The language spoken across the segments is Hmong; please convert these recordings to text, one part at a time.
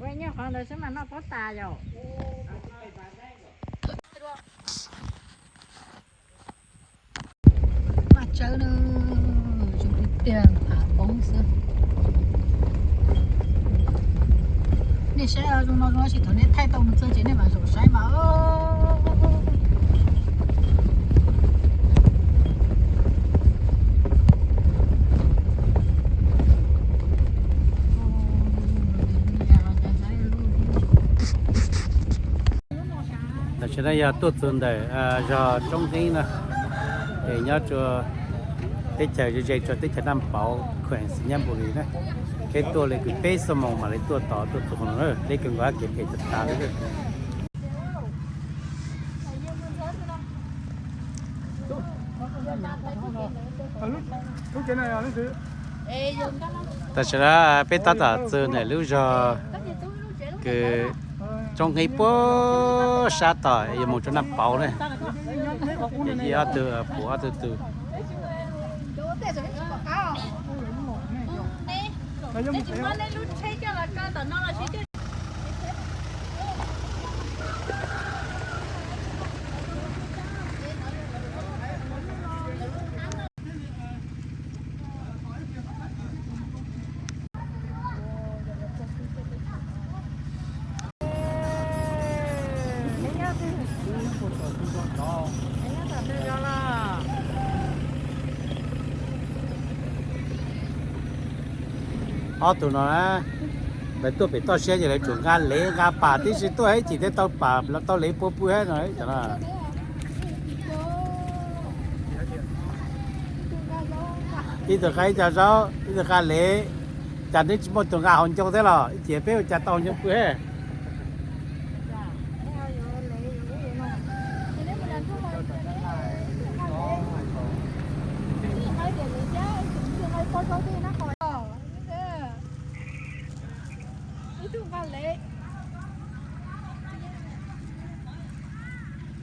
Ua nyob qhov ntawd xwb mas noj pob tas yom. Mas tsawb na, zoo tiag tiag, poob xwb. Nej saib zoo no zoo tsis thaum nej thaij tau mus txog ces nej mam zaum saib mas. Tam sim no yog tuaj txog ntawm zos Tsoob Heeb no, ces nyob rua teb chaws ze ze rua teb chaws Naj Pauv, khueem Xais Nyab Npum Lis na. Peb tuaj li kwv peb xuab moos mam li tuaj tod tuaj txug no, deb kawg nkaus, kev phem tas tas li. Tam sim no peb tab tom txug ntawm lub zos kws Tsoob Heeb puag sab tod yuav moog rua Naj Pauv na. Ces ob tug pum ob tug tug. Ob tug no na, lawv tuaj pem toj siab ces lawv tsuas nqa lev nqa pam tib si tuaj ib chim thiaj tau pam los tau lev puab pw hab no. Ib tug nqa ib co zaub, ib tug nqa lev, cas neb tsis muaj tug nqa hauv ncoo thiab los ib chim peb ua cas tau hauv ncoo pw hab.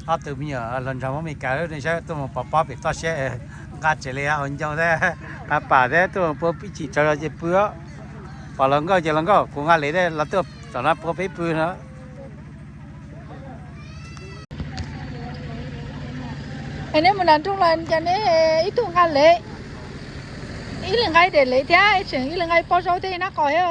Ob tug me nyuam hluas nraug Hmoob Meskas lawm, nej saib tuaj mus pov pob pem toj siab, nqa tsev li hauv ncoo thiab, nqa pam thiab tuaj mus puab ib chim tsaus zog ces pw. Pom hluas nkauj ces hluas nkauj, kuv nqa lev thiab los tuaj tom no puab peb pw no. Es neb mus nram nroog los cas neb ib tug nqa lev, ib leeg nqa ib daim lev thiab, tseem ib leeg nqa ib pob zaub thiab nab qos thiab.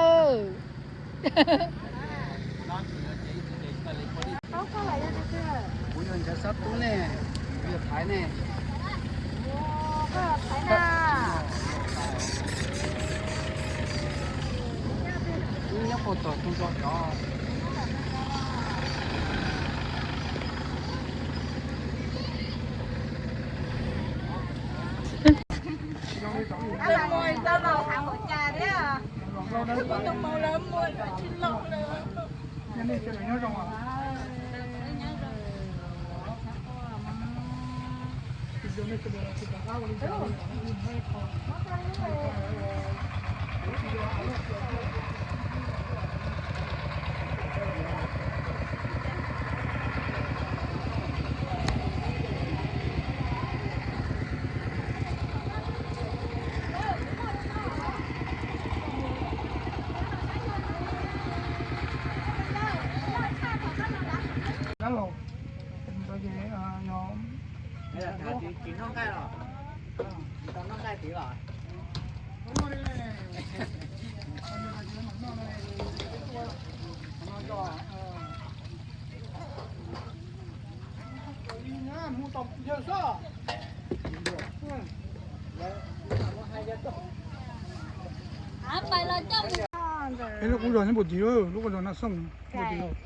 Lub qub zos nyob puag tid, lub qub zos Naj Xooj.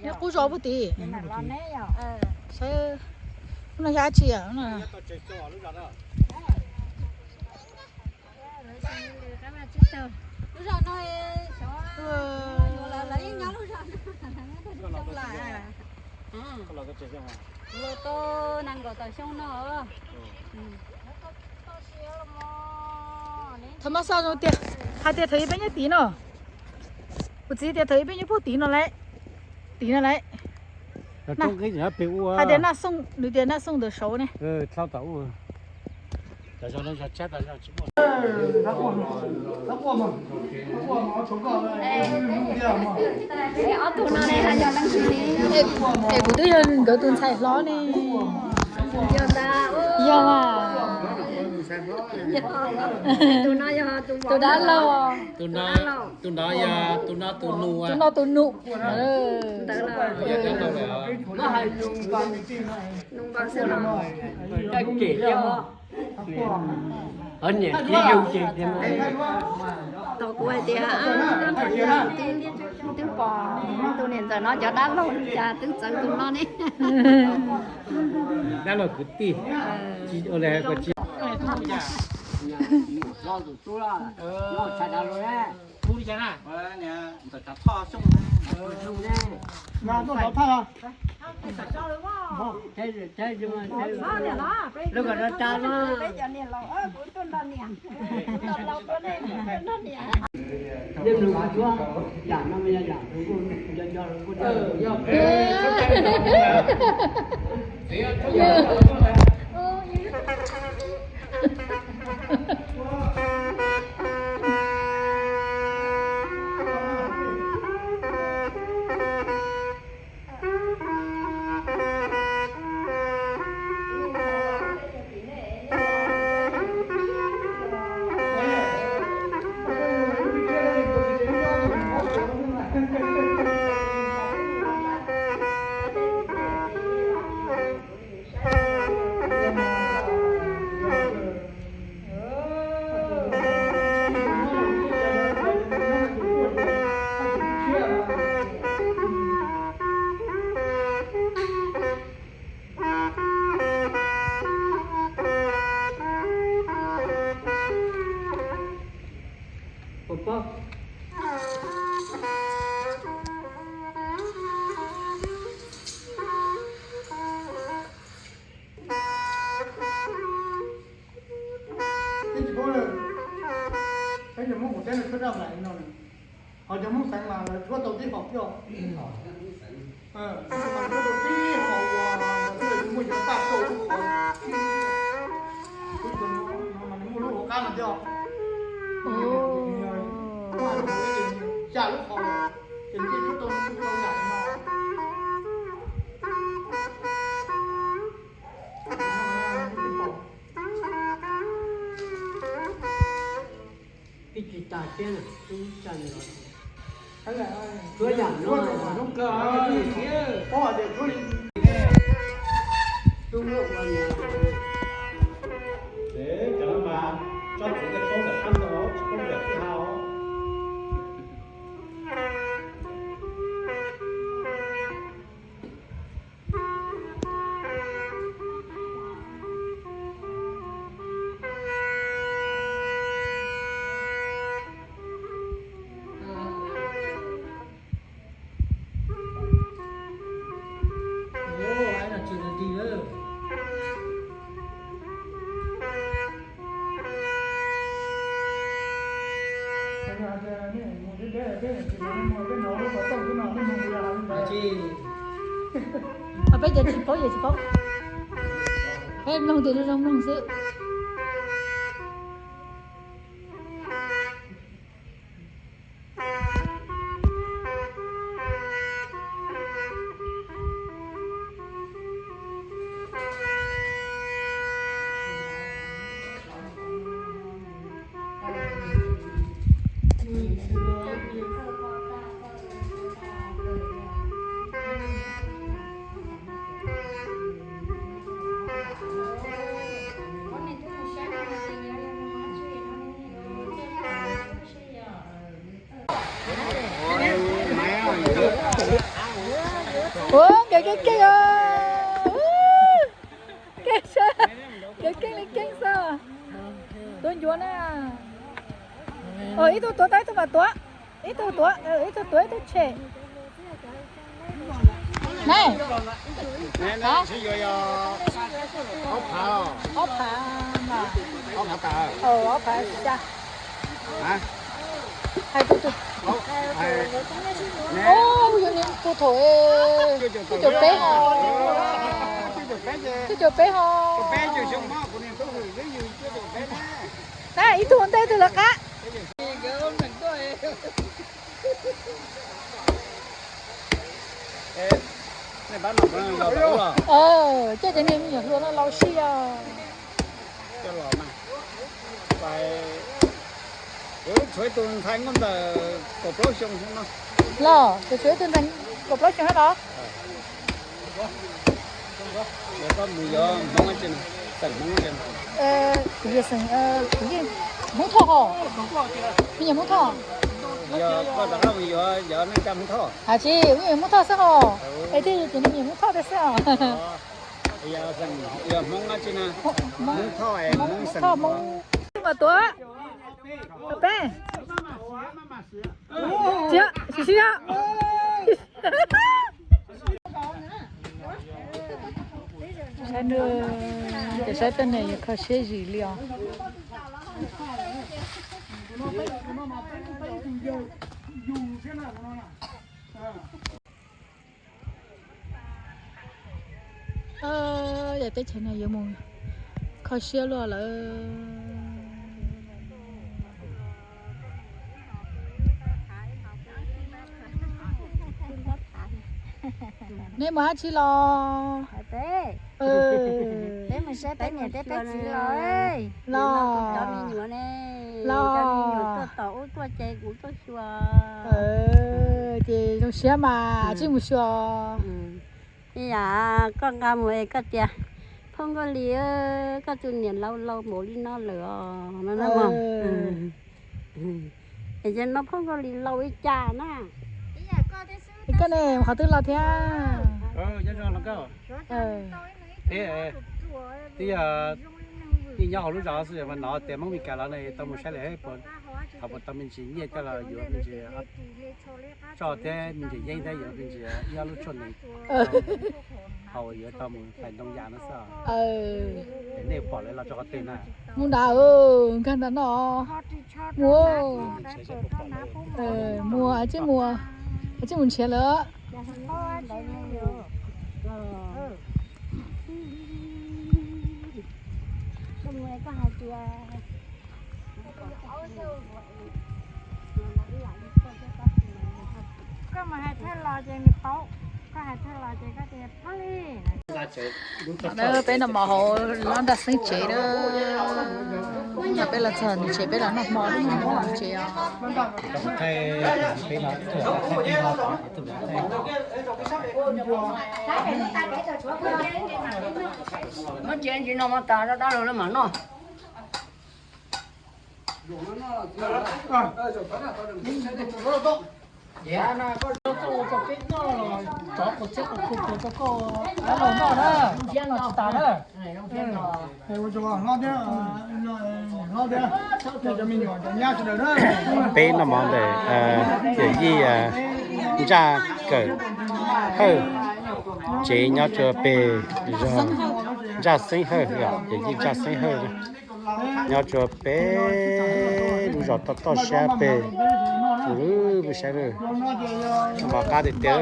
Lub qub zos puag tid. Saib, lub no yog dab tsi? Thaum mab xaj zoo tias, hais tias thaum ub peb nyob tid no. Kuv txiv tias thaum ub peb nyob puag tid no lawm. Tid no lawm. Hais tias Naj Xooj, nws tias Naj Xooj ntawm saud ne. Es kuv twb yog nkawd tus ntxhais hlob ne. Yog mas. Tus dab laug. Tus no yog tus no tus nus. Tus no tus nus. Tau kuv hais tias twb pom tus niam ntxawm no cov dab laug li cas twb txawv tus no ne. Dab laug kwv tij. Peb cov Hmoob Kuam teb no tshuab raj nplaim li no, ho cov Hmoob xeev mas lawv tshuab tau tib hom thiab. Tshuab tau tib hom uas lawv muaj cov taj rau lub qhov, muaj lub hauv qab no thiab. Xya lub qhov, ces nws thiaj tshuab tau tau yam no. Ib tsis tas thiab, tshuab yam no, cov no mas tsob txiv tej poob ntawm qab no, tsis poob ntawm tij hau. Peb cov tsis paub ces tsis paub, peb mloog tes zoo zoo mloog xwb. Ua nkawd keej keej os. Keej, nkawd keej li keej xwb. Tuav ncuav na. Ib tug tuav tau ib tug mam tuav. Ib tug tuav, ib tug tuav ib tug tshem. Ne, ob phav, ob phav xya. Hais tus tus, o, yus niam tus thaum cuaj caum peb ho, cuaj caum peb ho. Na ib tug ua ntej ib tug lawv qab. Coj cov niag me nyuam hluas no laus sij os. Tshuav ib tug ntxhais muaj ntawm kaum plaub xyoo no. Los, tshuav ib tug ntxhais kaum plaub xyoo no los? Yog koj mus yuav Hmoob, xeem Hmoob. Kuv yog xeem, kuv yog Hmoob Thoj ho. Me nyuam Hmoob Thoj. Yog koj rov qab mus yuav cov neej tsa Hmoob Thoj. Hais tsis, me nyuam Hmoob Thoj xwb ho. Es twb yog ces me nyuam Hmoob Thoj tiag xwb os. Yog Hmoob dab tsi na? Hmoob Thoj, Hmoob Thoj, Hmoob mas tuav peb. Tsis, tsis, tsis. Saib, saib tej neeg yuav kho siab zim li os. Yog teb chaws no yuav mus kho siab luaj lawm. Neb mus dab tsi los? Peb mus saib peb niam thiab peb txiv los. Los, cov me nyuam ne, los, cov me nyuam tuaj tom ub tuaj ces kuv tuaj xyuas. Ces zoo siab mas tsij mus xyuas. Ib yam koj nqa mus es koj tias, Phauj Nkauj Lis, koj tus niam laus laus npaum li no lawm os, no na. Es yog no Phauj Nkauj Lis laus li cas na? Koj ne qhov twg los thiab? Twb yog, yeej nyob hauv lub zos xwb mas hnov tias Hmoob Mes Kas los no tau mus saib lawm, thaum puas tau me ntsis nyiaj coj los yuav me ntsis tsoj thiab me ntsis yeeb thiab yuav me ntsis ib ob lub tshuaj nees haus yuav tau mus hlais ntoo yas no xwb. Es nej pom lawv los rau qhov twg na? Mus nrad, nkag nrad no. Mus, mus, tsij mus, tsij mus nrhiav lawm. Koj mus hais thawj los ces nws paub, koj hais thawj los ces koj tias paub li. Peb noj mov hauv Lob Nraj Xeeb tsev na. Peb los txog nws tsev, peb los noj hmo, noj hmo nws tsev os. Muab tsev ntsis no mas tas rau dab laug lawv mam noj. Peb noj mov ntawm yawm yij Ntsaj Kawm Hawj, tsev nyob rua peg zog Ntsaj Xeeb Hawj, yawm yij Ntsaj Xeeb Hawj nyob rua peb lub zos toj toj siab peg, peb saib, mov qab tiag tiag.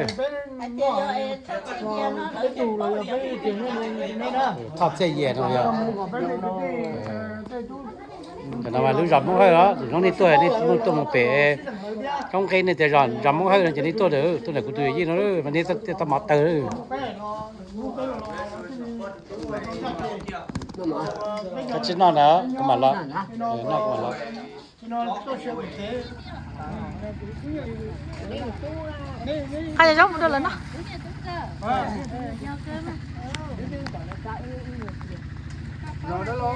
Thoj txhiaj yias no yog. Ntawm no mas lub zos Hmoob Hawj os, hnub nej tuaj nej tuaj mus pem Koob Qeb nej tias zos Hmoob Hawj no ces nej tuaj, tuaj ntawm kuv tus yawm yij no mas nej tau mov tawg. Koj tsis noj na, kuv mam los, noj kuv mam los. Qhov zaub mus rau lawv noj. Mus lawm.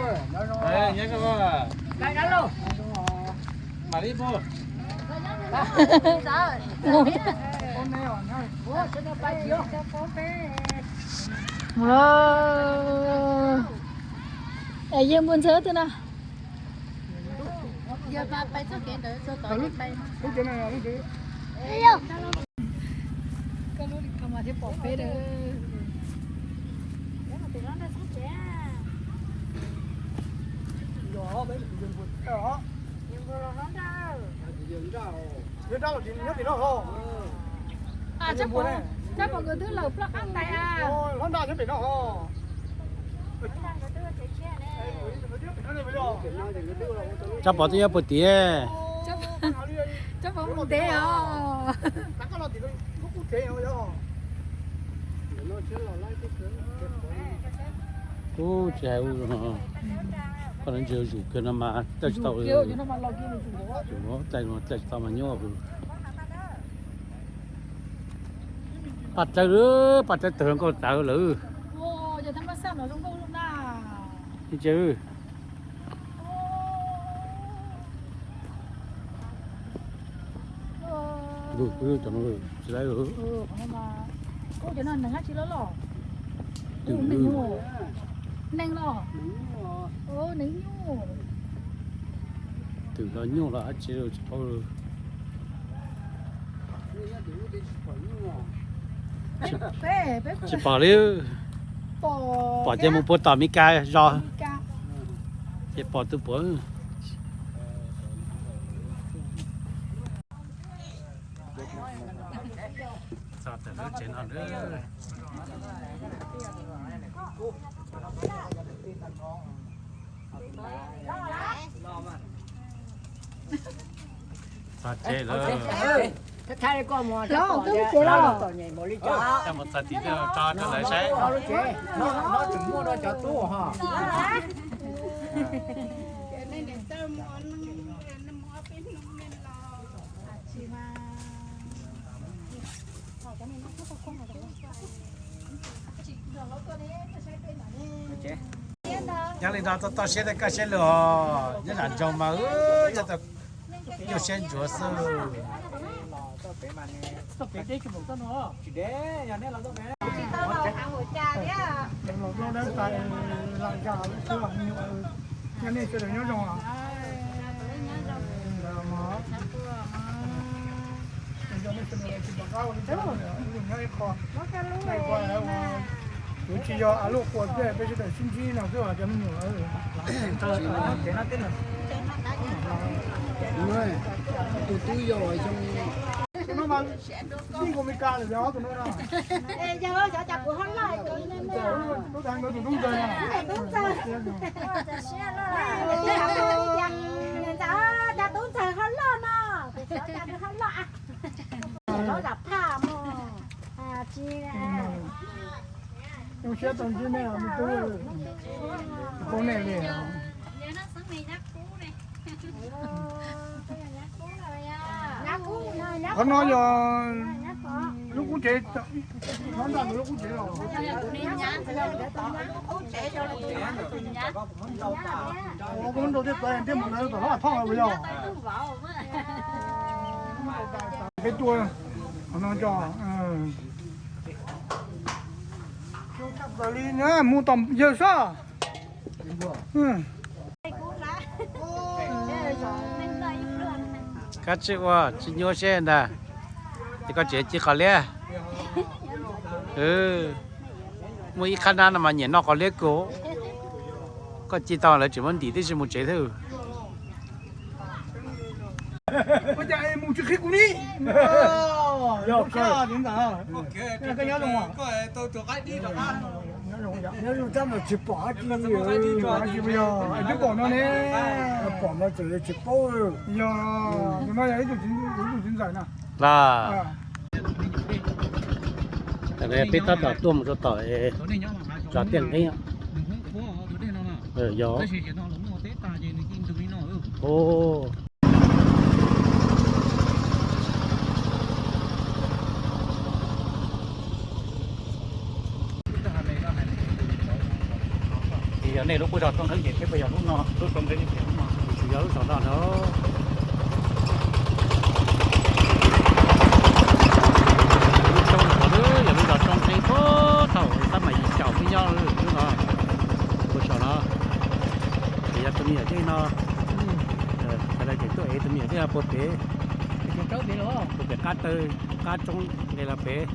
Es yawg npua ntxawg twg na? Koj lub li ko mas thiaj pom peb na. Tsab Pov twb nyob puag tim. Tsab Pov mus ntev os. Ub, tsis hais ub, koj ntsia zuj zus kiag no mas tlaij tsis tau. Tlaij tsis tau mas nyob. Paj Tsawb, Paj Tsawb tawg nkauj tawv lawm. Tsis twm los nyuj los dab tsi, tsis paub. Tsis pom li. Pom ces mus puag tom Mes Kas zos, ces pom tus puav. Txog tom lub tsev no lawm. Txog tsev lawm. Txog tim no tso rau lawv saib. Nyob li no toj toj siab tej koj siab lug os, nyob zam ntsoog mas yog tau nyuaj siab ntsuav xwb. Kuv tsis yog a luaj quas thiab, peb sawv daws sib ntsib no xwb os cov me nyuam. Tus tub yog xyoo no mas yeej nkaus Mes Kas lawm os tus no no. Lub thav nkawd tus tub ntxawg no. Cov tub ntxawg ho loj no, cov tub ntxawg ho loj. Zoo siab tau ntsib nej me tub, poob nej li. Qhov no yog lub qub tsev, qhov ntawm lub qub tsev los. Ua kub nrau thiab txawv thiab mus lawv tom lub a thooj los yog. Peb tuaj qhov no cov li mus tom yawg sab. Koj tsis ua tsis nyuaj siab ntag, ces koj tseem ci qos liab. Muaj ib qhab nab no mas nyiam noj qos liab kawg. Koj ci tau lawv tseem muab ntim tib si mus tsev thiab. Ua cas mus tsis qhib kuv li? Nyob zoo, tab mas tsis pom dab tsi li. Twb pom no ne. Pom no tseem tsis paub. Yog, tus no yog ib tug txiv ntxawm na. Peb tab tom tuaj mus rau tom zos Tiaj Nqeeb. Yog. Ces yog nej lub qub zos Txoj Nqeeb ces thiab puas yog lub no, lub Txoj Nqeeb ces lub no, tsis yog lub zos no na. Lub roob no yog lub zos Txoj Nqeeb puag thaum xab mais yim caum peb nyob lub no, puag saum no. Ces yog tus me nyuam thiab no, sawv daws tseem tuaj ev tus me nyuam thiab no puag pem, puag pem qab taw, qab roob nqes los pem.